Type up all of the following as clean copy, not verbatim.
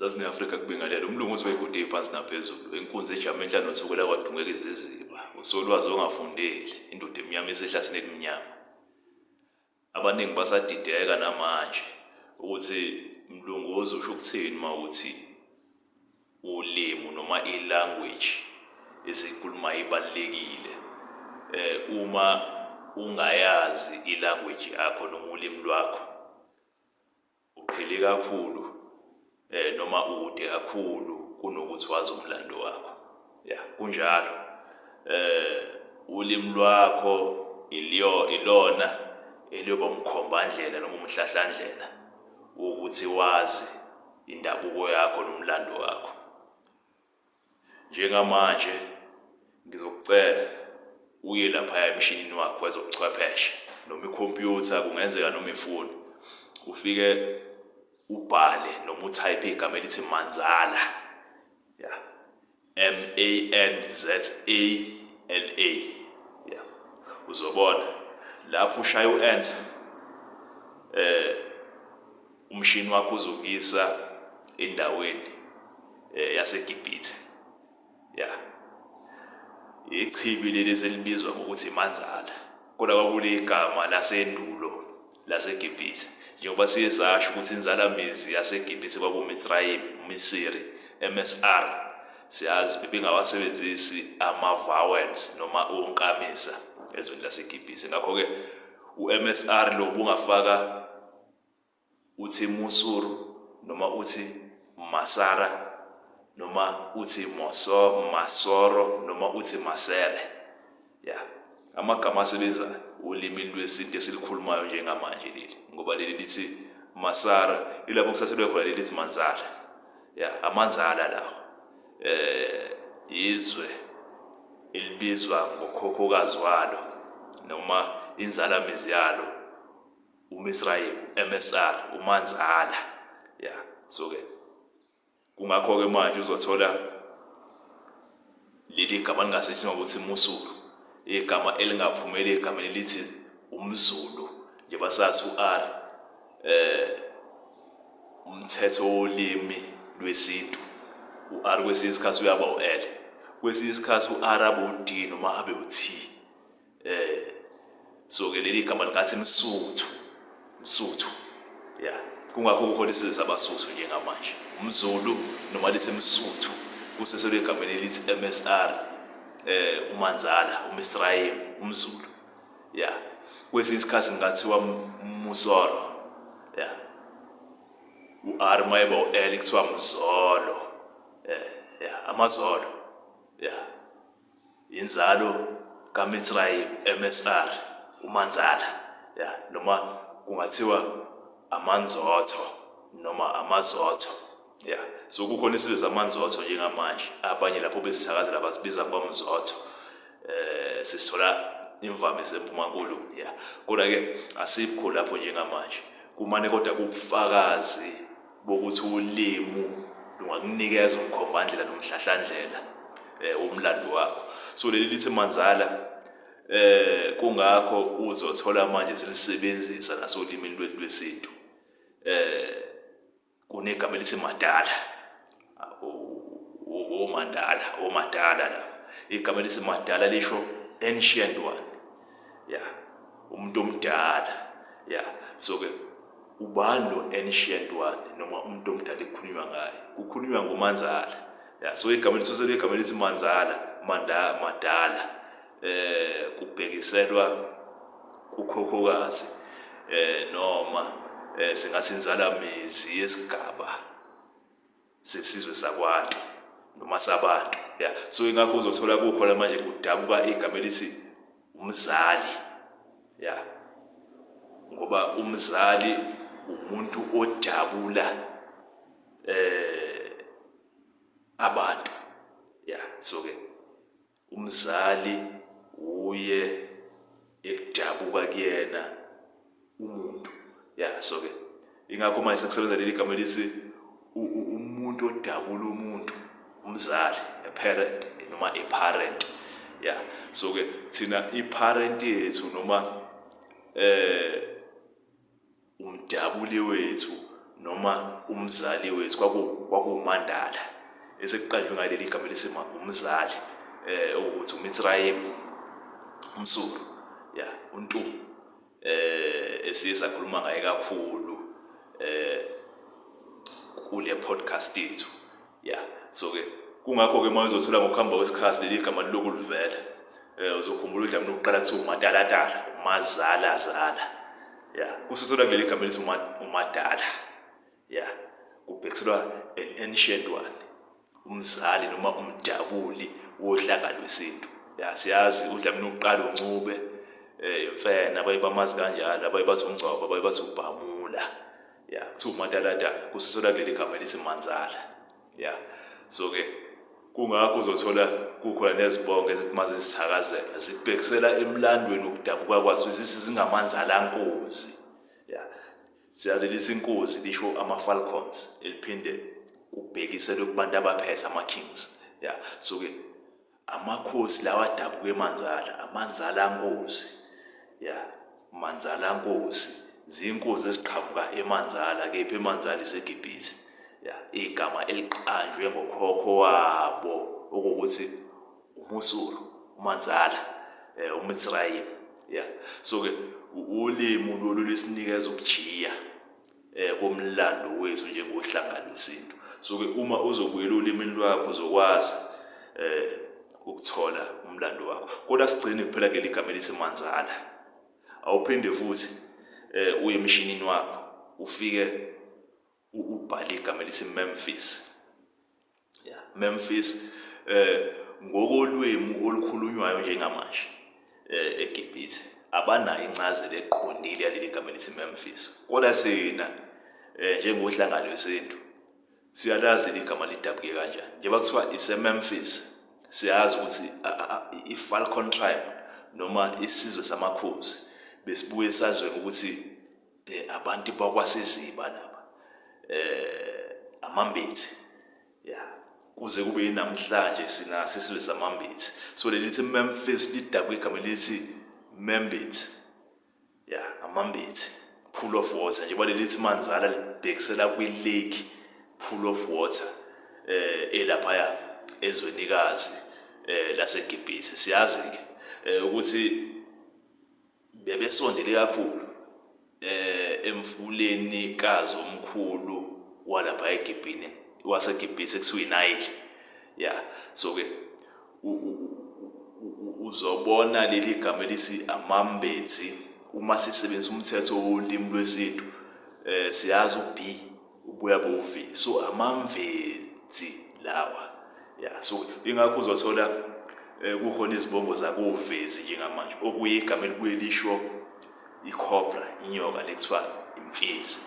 Zazi-Afrika kubingelela umlungu uthi wayegode phansi naphezulu, inkunzi ejame enhlanu nosuku kwadungeka iziziba, usolwazi ongafundile, indoda emnyama esehlathini elimnyama. Abaningi basadideka namanje ukuthi mlungu usho ukuthini uma uthi ulimi noma i-language esiyikhulumayo ibalulekile. Uma ungayazi i-language yakho noma ulimi lwakho, uqhele kakhulu noma ukude kakhulu kunokuthi wazi umlando wakho. Ya, kunjalo. Ulimi lwakho ilona eliyoba umkhombandlela noma umhlahlandlela wokuthi wazi indabuko yakho nomlando wakho. Njengamanje ngizokucela uye laphaya emshinini wakho wezobuchwepheshe noma ikhompyutha, kungenzeka noma ifoni, ufike ubhale noma uthayiphe igama elithi Manzala, ya, Manzala, ya. Uzobona lapho ushaya u-enter, umshini wakho uzokuyisa endaweni yaseGibhithe, ya, ichibi leli selibizwa ngokuthi Manzala, kodwa kwakuligama lasendulo laseGibhithe, njengoba siye sasho ukuthi inzalamizi yaseGibhithe kwakuMitsrayim, Misiri, MSR. Siyazi bebengawasebenzisi ama-vowels noma onkamisa ezweni laseGibhithe, ngakho-ke u-MSR lo bungafaka uthi Musuru noma uthi Masara noma uthi Moso, Masoro noma uthi Masere, ya, amagama asebenza olimini lwesintu esilikhulumayo njengamanje leli, ngoba leli lithi Masara ilapho kuthathelwe khona leli lithi Manzala, ya, amanzala lawo, izwe elibizwa ngokhokhokazi walo noma inzalamizi yalo uMisrayim, MSR, uManzala, ya. So ke kungakho ke manje uzothola leli gama lingasetshenziswa ngokuthi Musulu, igama elingaphumeli egameni elithi umZulu, njengoba sazi u-R, umthetho wolimi lwesintu, u-R kwesinye isikhathi uyaba u-L, kwesinye isikhathi u-R abe u-D noma abe u-T. So ke leli gama lingathi Msuthu, Msuthu, ya, kungakho kukhona isizwe sabaSuthu njengamanje, umZulu noma lithi Msuthu kuseselwe egameni elithi MSR, uManzala, uMisrayim, umZulu, ya. Kwesinye isikhathi kungathiwa Musoro, ya, u-R mayeba u-L kuthiwa Mzolo, ya, amaZolo, ya, inzalo kaMitsrayim, MSR, uManzala, ya, noma kungathiwa amanzotho noma amazotho, ya. So kukhona isizwe samanzotho njengamanje, abanye lapho besithakazela bazibiza ngoMzotho, sisithola imvamisa eMpumankulu, ya. Kodwa ke asikho lapho njengamanje, kumane kodwa kubufakazi bokuthi ulimu lungakunikeza umkhombandlela nomhlahlandlela womlando wakho. So leli lithi Manzala, kungakho uzothola manje silisebenzisa nasolimini lwethu lwesintu. Kunegama elithi Madala, oMandala, oMadala la. Igama elithi Madala lisho ancient one, ya, umuntu omdala, ya. So ke ubani lo ancient one noma umuntu omdala ekukhulunywa ngaye? Kukhulunywa ngoManzala, ya. So igama lisuselwe igama elithi Manzala, Manda, Madala, kubhekiselwa kukhokhokazi, noma singathi inzalamizi yesigaba sesizwe sakwantu noma sabantu, ya. So ingakho uzothola kukhona manje kudabuka igama elithi umzali, ya, ngoba umzali umuntu odabula abantu, ya. So ke umzali uye ekudabuka kuyena umuntu, ya. So ke ingakho manje sekusebenza leli gama elithi umuntu odabula umuntu, umzali, a parent noma a parent, ya. So ke thina i-parent yethu noma umdabuli wethu noma umzali wethu kwakuwuMandala esekuqanjwe ngaleli gama elithi umzali ukuthi uMitsrayim umSulu ya uNtu esiye sakhuluma ngaye kakhulu kule podcast yethu ya. So ke kungakho ke uma uzothola ngokuhamba kwesikhathi leli gama liloku livela, uzokhumbula uDlamini ukuqala kuthiwa uMatalatala, uMazala zala ya, kususelwa kuleli gama elithi uMadala ya, kubhekiselwa an ancient one, umzali noma umdabuli wohlanga lwesintu ya. Siyazi uDlamini uqala uNcube, imfene abaye bamazi kanjalo, abaye bathi uNgcobo, abaye bathi uBhamula ya, kuthiwa uMatalatala, kususelwa kuleli gama elithi Manzala ya. So ke kungakho uzothola kukhona nezibongo ezithi mazisithakazela zibhekisela emlandweni wokudabuka kwazo, zingamanzalankozi ya. Siyalelisa inkozi lisho ama-falcons, eliphinde kubhekiselwe kubantu abaphethe ama-kings ya. So ke amakhosi lawa adabuka eManzala, amanzalankosi ya, Manzalankosi zinkosi eziqhamuka eManzala, kephi eManzala iseGibhithe ya, igama eliqanjwe ngokhokho wabo okuwukuthi uMusulu, uManzala, uMitsrayim ya. So ke ulimi lolu lisinikeza ukujiya komlando wethu njengohlanga lwesintu. So ke uma uzobuyela olimini lwakho uzokwazi ukuthola umlando wakho. Kodwa sigcine kuphela kuleli gama elithi Manzala, awuphinde futhi uye emshinini wakho ufike ubhale igama elithi Memphis ya. Memphis ngokolwimi olukhulunywayo njengamanje eGibhithe abanayo incazelo eqondile yaleli gama elithi Memphis, kodwa thina njengohlanga lwesintu siyalazi leli gama lidabuke kanjani. Njengoba kuthiwa ise-Memphis, siyazi ukuthi i-Falcon tribe noma isizwe samakhosi besibuye saziwe ngokuthi abantu bakwaSiziba laba, amaMbethi ya, kuze kube yinamhlanje sinaso isizwe samaMbethi. So leli lithi Memphis lidabuke igama elithi Membethi ya, amaMbethi, pool of water. Njengoba leli lithi Manzala libhekisela kwi-lake, pool of water elaphaya ezwenikazi laseGibhithe. Siyazi ke ukuthi bebesondele kakhulu emfuleni kazi omkhulu walapha eGibhithe, waseGibhithe kuthiwa iNayile ya. So ke uzobona leli gama elithi amaMbethi uma sisebenzisa umthetho wolimi lwesintu, siyazi u-B ubuya bo-V, so amaMvethi lawa ya. So ingakho uzothola kukhona izibongo zakoVezi njengamanje, okuyigama elibuye lisho i-cobra, inyoka lekuthiwa imfezi.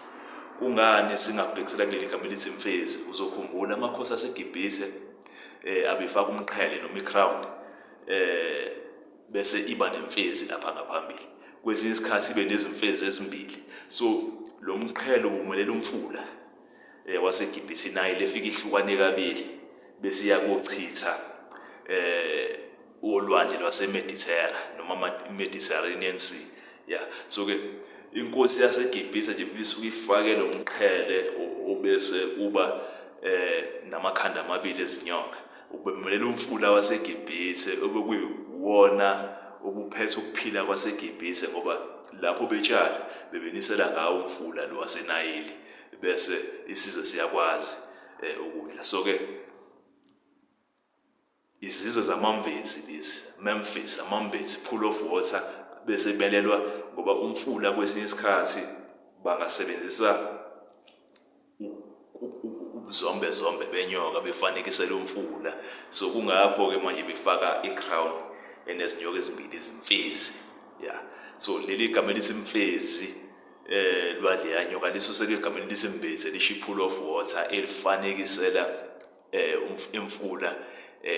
Kungani singabhekisela kuleli gama elithi imfezi? Uzokhumbula amakhosi aseGibhithe abefaka umqhele noma i-crown, bese iba nemfezi lapha ngaphambili, kwesinye isikhathi ibe nezimfezi ezimbili. So lo mqhele ubumelela umfula waseGibhithe iNayile, efika ihlukane kabili bese iyakochitha olwandle lwaseMediterra noma Mediterranean Sea ya. So ke inkosi yaseGibhithe nje bisuke ifake lo mqhele obese uba namakhanda amabili ezinyoka, ubemelela umfula waseGibhithe obekuyiwona obuphethe ukuphila kwaseGibhithe, ngoba lapho betshala bebenisela ngawo umfula lo waseNayili, bese isizwe siyakwazi ukudla. So ke izizwe zamaMvezi lezi, Memphis, amaMbezi, pool of water, bese belelwa ngoba umfula kwesinye isikhathi bangasebenzisa ubuzombe zombe benyoka befanekisela umfula. So kungakho-ke manje befaka i-crown enezinyoka ezimbili, izimfezi ya. So leli gama elithi mfezi lwaleya nyoka lisuselwe egameni elithi mbezi, elisho i-pool of water, elifanekisela imfula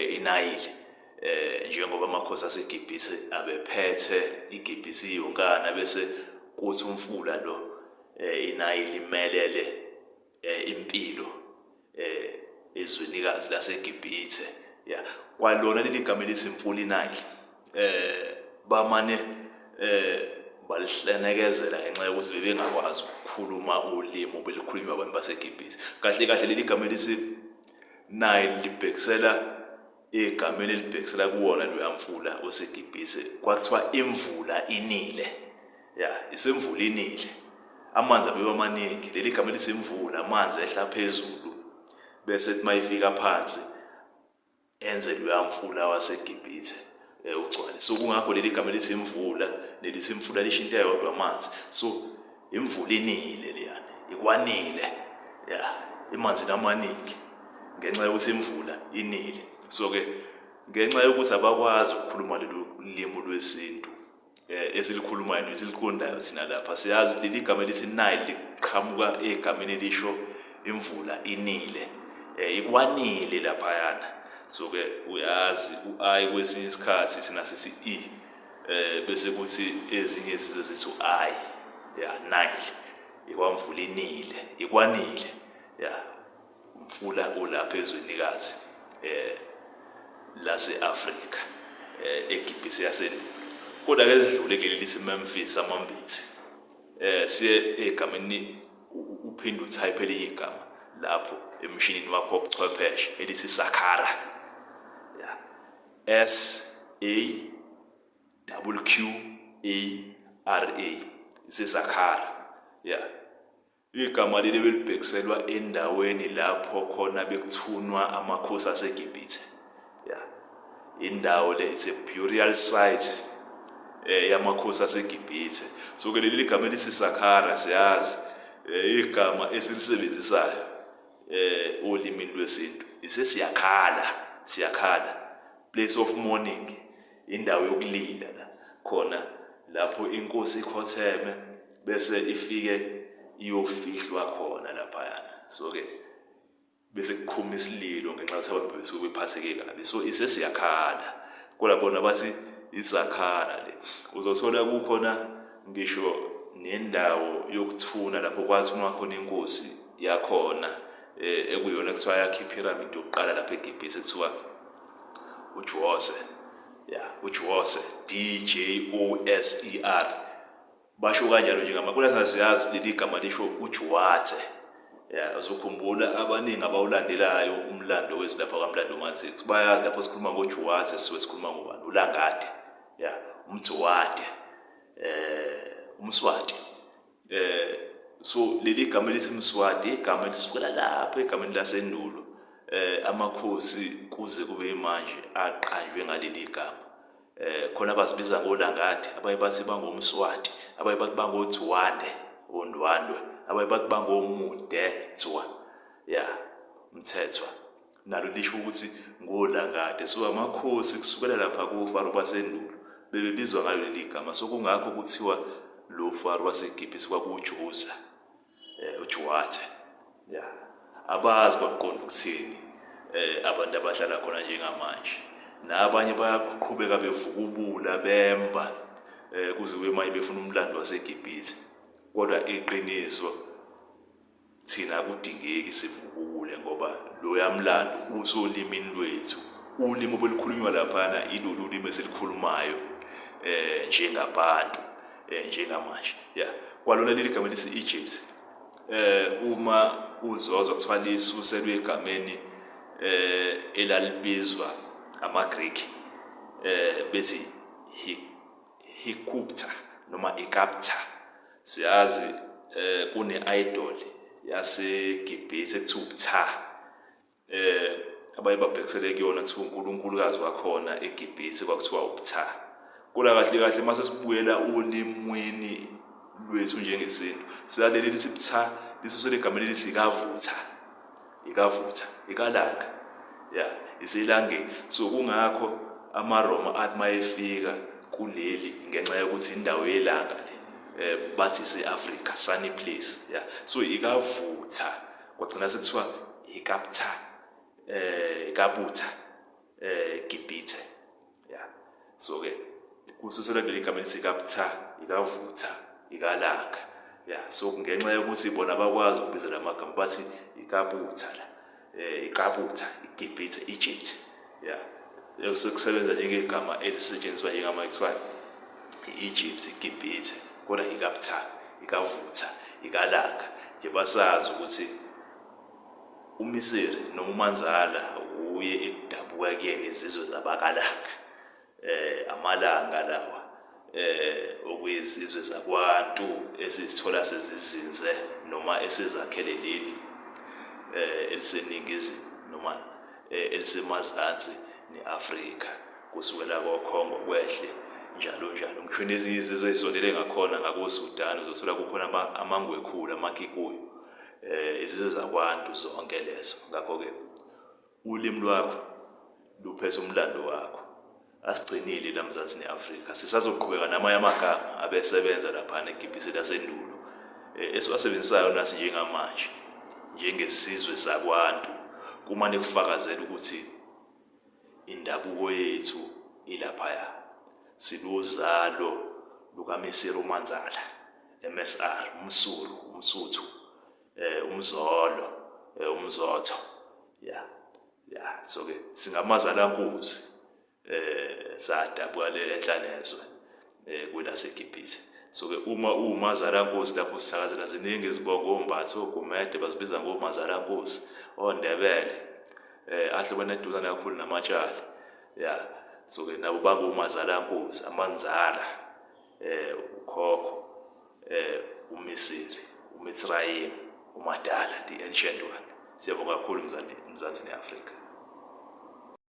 iNayile, njengoba amakhosi aseGibhithe abephethe iGibhithe iyonkana, bese kuthi umfula lo iNayile imelele impilo ezwenikazi laseGibhithe ya. Kwalona leli gama elithi imfula iNayile bamane balihlenekezela ngenxa yokuthi bebengakwazi ukukhuluma. Akhuluma ulimi obelikhulunywa abantu baseGibhithe. Kahle kahle leli gama elithi Nile libhekisela egameni elibhekisela kuwona loya mfula oseGibhithe. Kwathiwa imvula inile. Ya, isemvula inile. Amanzi abeba maningi. Leli gama elithi imvula, amanzi ehla phezulu bese ethi mayifika phansi enze loya mfula waseGibhithe ugcwale. So kungakho leli gama elithi imvula nelithi imfula lisho into eyodwa, amanzi. So imvula inile leyana, ikwanile, ya, imanzi namaningi ngenxa yokuthi imvula inile. So-ke ngenxa yokuthi abakwazi ukukhuluma lolu limi lwesintu esilikhulumayo nesiliqondayo thina lapha, siyazi leli gama elithi Nile liqhamuka egameni elisho imvula inile, ikwanile laphayana. So-ke uyazi u-I kwesinye isikhathi thina sithi E, bese kuthi ezinye izizwe zithi u-I. Ya, Nile ikwamvula inile, ikwanile, ya, umfula olapha ezwenikazi lase-Afrika, eGibhithe yasendulo. Kodwa-ke sidlule kuleli lithi Memphis amambithi, siye egameni, uphinde uthayiphe elinye igama lapho emshinini wakho wobuchwepheshe elithi Saqqara. Ya, S A double Q A R A, iseSaqqara. Ya, igama leli belibhekiselwa endaweni lapho khona bekuthunwa amakhosi aseGibhithe. Ya, indawo le, it's a burial site yamakhosi aseGibhithe. So ke leli gama elithi Saqqara, siyazi igama esilisebenzisayo olimini lwesintu isesiyakhala, siyakhala, place of mourning, indawo yokulila la khona lapho inkosi ikhotheme bese ifike iyofihlwa khona laphayana. So ke bese kuqhuma isililo ngenxa yokuthi abantu besuke bephatheke kabi, so isesiyakhala. Kodwa bona bathi iSaqqara le. Uzothola kukhona ngisho nendawo yokuthuna lapho kwathunwa khona inkosi yakhona, ekuyona kuthiwa yakha iphiramidi yokuqala lapha eGibhithe, kuthiwa uJose. Ya, uJose, D J O S E R, basho kanjalo nje ngama. Kodwa siyazi leli gama lisho uJuwatse. Ya, uzokhumbula abaningi abawulandelayo umlando wethu lapha kaMlando Matrix bayazi lapho sikhuluma ngoJuwatse sisuke sikhuluma ngobani? ULangade, ya, umJuwate, uMswati. So leli gama elithi Mswati igama elisukela lapho egameni lasendulo, amakhosi kuze kube manje aqanjwe ngaleli gama. Khona bazibiza ngoLangade, abaye bathi bangoMswati, abaye bathi bangoJuwande, oNdwandwe, abaye bathi bangoMudetswa, ya, Mthethwa nalo lisho ukuthi ngoLangade. So amakhosi kusukela lapha koFaro basendulo bebebizwa ngalo leli gama. So kungakho kuthiwa lo Faro waseGibhithe kwakuJuza, uJuwathe. Ya, abazi bakuqonda ukuthini abantu abahlala khona njengamanje, nabanye bayaqhubeka bevukubula bemba kuze kube manje befuna umlando waseGibhithe. Kodwa iqiniso, thina akudingeki sivukule ngoba loya mlando usolimini lwethu. Ulimi obelukhulunywa laphana ilolu limi esilikhulumayo njengabantu njengamanje. Ya, kwalona leli gama elithi Egypt, uma uzozwa kuthiwa lisuselwe egameni elalibizwa amaGreek, bethi Hikupta noma Ikapta. Siyazi kune idol yaseGibhithe ekuthiwa uPtah, abaye babhekisele kuyona kuthiwa unkulunkulukazi wakhona eGibhithe kwakuthiwa uPtah. Kodwa kahle kahle mase sibuyela olimweni lwethu njengesintu, silaleli lithi Ptah lisuselwe egameni elithi ikavutha, ikavutha, ikalanga, ya, iselangeni. So kungakho amaRoma athi mayefika kuleli, ngenxa yokuthi indawo yelanga le, bathi ise-Africa, sunny place. Ya, so ikavutha kwagcina sekuthiwa ikaptha, ikabutha, Gibhithe. Ya, so ke kususelwa kuleli gama elithi ikaptha, ikavutha, ikalanga. Ya, so ngenxa yokuthi bona bakwazi ukubiza lamagama bathi ikabutha la, ikabutha, iGibhithe, Egypt. Ya, sekusebenza njengegama elisetshenziswa njengama kuthiwa i-Egypt, iGibhithe, kodwa ikaptha, ikavutha. ikalanga. Njengoba sazi ukuthi uMisiri noma uManzala uye ekudabuka kuyena izizwe zabakalanga. Amalanga lawa okuyizizwe zakwantu esizithola sezizinze noma esezakhele leli eliseningizimu noma elisemazansi ne-Afrika kusukela koKhongo kwehle njalo njalo. Ngisho nezinye izizwe ezisondele ngakhona ngakoSudan uzothola kukhona amaNgwekhulu, amaKikuyu, izizwe zakwantu zonke lezo. Ngakho-ke ulimi lwakho luphethe umlando wakho. Asigcinile la Mzansi ne-Afrika, sisazoqhubeka namanye amagama abesebenza laphana eGibhithe lasendulo esiwasebenzisayo nathi njengamanje njengesizwe sakwantu, kumane kufakazela ukuthi indabuko yethu ilaphaya. Siluzalo lukaMisiri uManzala, MSR, uMsuru, uMsuthu, uMzolo, uMzotho. Ya ya, so ke singamazalankuzi sadabuka le enhla nezwe kwelaseGibhithe. So ke uma uwumazalankosi lapho usisakazela ziningi izibongo, oMbatha, oGumede bazibiza ngomazalankosi, oNdebele ahlobene eduzane kakhulu namatshali. Ya, so ke nabo bangomazalankosi, amanzala, ukhokho uMisiri, uMitsrayim, uMadala, the ancient one. Siyabonga kakhulu Mzansi ne-Afrika.